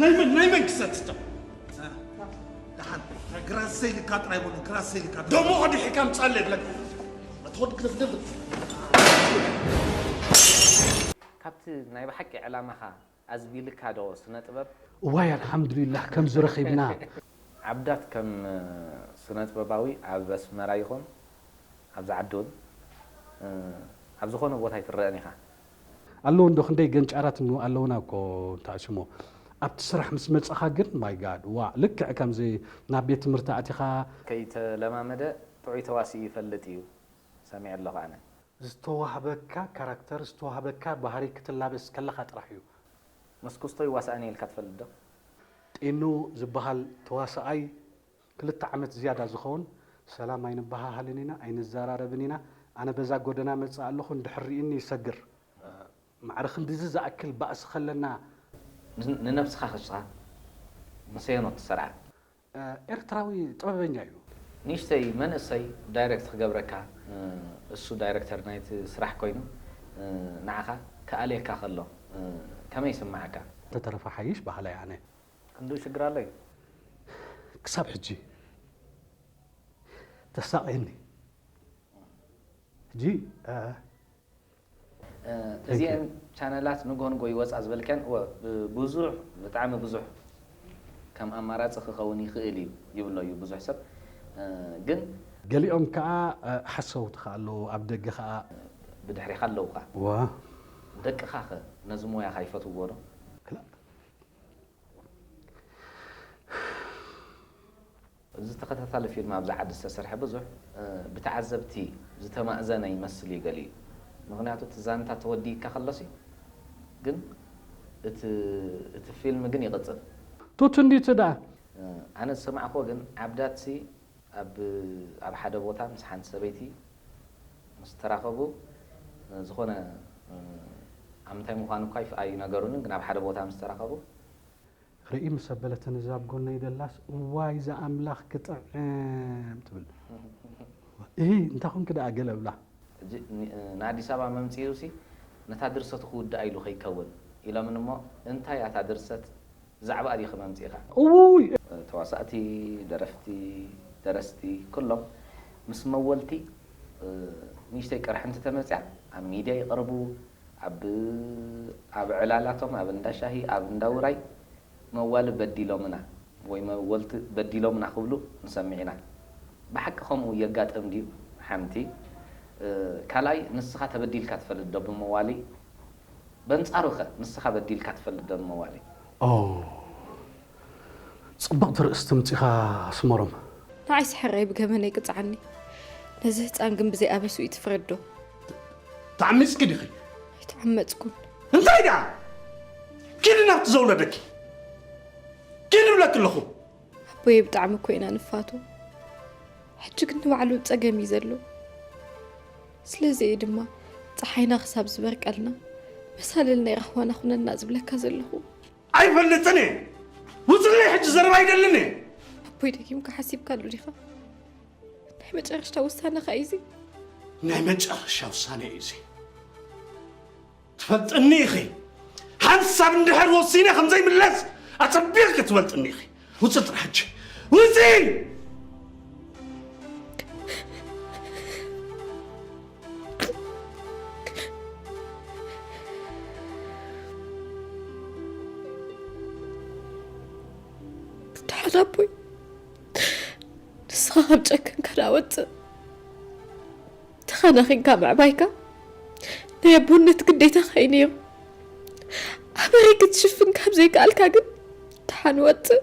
ናይ መን ናይ መን ክሰትታ? ደሓን፣ ግራት ዘይልካ ጥራይ በሉ፣ ግራት ዘይልካ። ደሞ ቐዲሕካ ምጻለ ይብለካ። ኣትወድ ግደፍደፍ። ካብቲ ናይ ብሓቂ ዕላማኻ ኣዝቢልካ ዶ ስነ ጥበብ? እዋይ ኣልሓምዱሊላህ ከምዚ ረኺብና። ዓብዳት ከም ስነ ጥበባዊ ኣብ ኣስመራ ይኹን ኣብዚ ዓዲ እውን ኣብ ዝኾነ ቦታ ኣይትረአን ኢኻ። ኣለዉ እንዶ ክንደይ ገንጫራት እሞ ኣለዉና እኮ እንተኣሽሞ። ኣብቲ ስራሕ ምስ መጻኻ ግን ማይ ጋድ ዋእ ልክዕ ከምዚ ናብ ቤት ትምህርቲ ኣቲኻ። ከይተለማመደ ጥዑይ ተዋስኢ ይፈልጥ እዩ ሰሚዐ ኣለኹ ኣነ። ዝተዋህበካ ካራክተር ዝተዋህበካ ባህሪ ክትላበስ ከለኻ ጥራሕ እዩ። መስኩስቶ ይዋሳእን እየ ኢልካ ትፈልጥ ዶ? ጢኑ ዝበሃል ተዋሳኣይ ክልተ ዓመት ዝያዳ ዝኸውን ሰላም ኣይንበሃሃልን ኢና ኣይንዘራረብን ኢና። ኣነ በዛ ጎደና መጽእ ኣለኹ እንድሕር ርኢኒ ይሰግር። ማዕረ ክንድዚ ዝኣክል ባእሲ ከለና። ንነብስኻ ክስኻ ምሰየኖ ትሰርዓ። ኤርትራዊ ጥበበኛ እዩ። ንእሽተይ መንእሰይ ዳይረክት ክገብረካ እሱ ዳይረክተር ናይቲ ስራሕ ኮይኑ ንዓኻ ክኣልየካ ከሎ ከመይ ይስምዓካ? ተተረፈ ሓይሽ በሃላይ ኣነ። ክንድኡ ሽግር ኣሎ እዩ። ክሳብ ሕጂ ተሳቕየኒ። ሕጂ እዚአን ቻነላት ንጎ ንጎ ይወፃ ዝበልከን ብዙሕ ብጣዕሚ ብዙሕ ከም ኣማራፂ ክኸውን ይኽእል እዩ ይብሎ እዩ ብዙሕ ሰብ ግን ገሊኦም ከዓ ሓሰውቲ ከዓ ኣለዉ ኣብ ደገ ከዓ ብድሕሪኻ ኣለውካ ዋ ደቅኻ ኸ ነዚ ሞያኻ ይፈትውዎ ዶ? ክላእ እዚ ተኸታታሊ ፊልም ኣብዚ ዓዲ ዝተሰርሐ ብዙሕ ብተዓዘብቲ ዝተማእዘነ ይመስል እዩ ገሊኡ። ምኽንያቱ እቲ ዛንታ ተወዲእካ ከሎሲ ግን እቲ ፊልም ግን ይቕጽል። ቱቱ እንዲቱ ደኣ። ኣነ ዝሰማዕክዎ ግን ዓብዳትሲ ኣብ ሓደ ቦታ ምስ ሓንቲ ሰበይቲ ምስ ተራኸቡ ዝኾነ ኣብ ምንታይ ምዃኑ እኳ ኣይነገሩንን ግን ኣብ ሓደ ቦታ ምስ ተራኸቡ ርኢ ምስ ኣበለተን እዛ ኣብ ጎነይ ደላስ እዋይ እዛ ኣምላኽ ክጥዕም ትብል እሂ እንታይ ኾንኪ ደኣ ገለ እብላ። ሕጂ ንኣዲስ ኣበባ መምፅኡ ሲ ነታ ድርሰቱ ክውድኣ ኢሉ ከይከውን ኢሎምን እሞ እንታይ እያ እታ ድርሰት ብዛዕባኣ ድዩ ክመምፅእኻ? እውይ! ተዋሳእቲ፣ ደረፍቲ፣ ደረስቲ ኩሎም ምስ መወልቲ ንእሽተይ ቅርሕንቲ ተመፅያ ኣብ ሚድያ ይቐርቡ። ኣብ ኣብ ዕላላቶም ኣብ እንዳ ሻሂ ኣብ እንዳ ውራይ መዋሊ በዲሎምና ወይ መወልቲ በዲሎምና ክብሉ ንሰምዕ ኢና። ብሓቂ ከምኡ የጋጥም ድዩ? ሓንቲ ካልኣይ ንስኻ ተበዲልካ ትፈልጥ ዶ ብመዋሊ? በንጻሩ ከ ንስኻ በዲልካ ትፈልጥ ዶ ብመዋሊ? ኦ ጽብቕቲ ርእስቲ ምጺኻ ኣስመሮም። ንዓይስ ሕራይ ብገመነይ ቅጽዓኒ፣ ነዚ ህጻን ግን ብዘይ ኣበስኡ ይትፍረዶ። ተዓሚጽኪ ዲኺ? ኣይተዓመጽኩን። እንታይ ደኣ? ኪዲ ናብቲ ዘውለደኪ። ኪዲ እብለኪ ኣለኹ። ኣቦየ ብጣዕሚ እኮ ኢና ንፋቶ። ሕጂ ግን ንባዕሉ ጸገም እዩ ዘሎ። ስለዚ እየ ድማ ጸሓይና ክሳብ ዝበርቀልና መሳልል ናይ ራህዋና ኩነና ዝብለካ ዘለኹ። ኣይፈልጥን እየ። ውፅለይ ሕጂ ዘረባ ኣይደልን እየ። ኣቦይ ደጊምካ ሓሲብካሉ ዲኻ? ናይ መጨረሽታ ውሳነኻ እዩ እዚ። ናይ መጨረሻ ውሳነ እዩ እዚ። ትፈልጥኒ ኢኺ። ሓንሳብ እንድሕር ወሲነ ከም ዘይምለስ ኣጸቢቕኪ ትፈልጥኒ ኢኺ። ውፂ ጥራሕ ሕጂ። ውፂ! ደሓን ኣቦይ፣ ንስኻ ካብ ጨከንካ ደኣ ወፅእ። ተኸናኺንካ ምዕባይካ ናይ ኣቦነት ግዴታኻ እዩ ነይሩ። ኣበይ ክትሽፍን ካብ ዘይከኣልካ ግን ደሓን ወፅእ።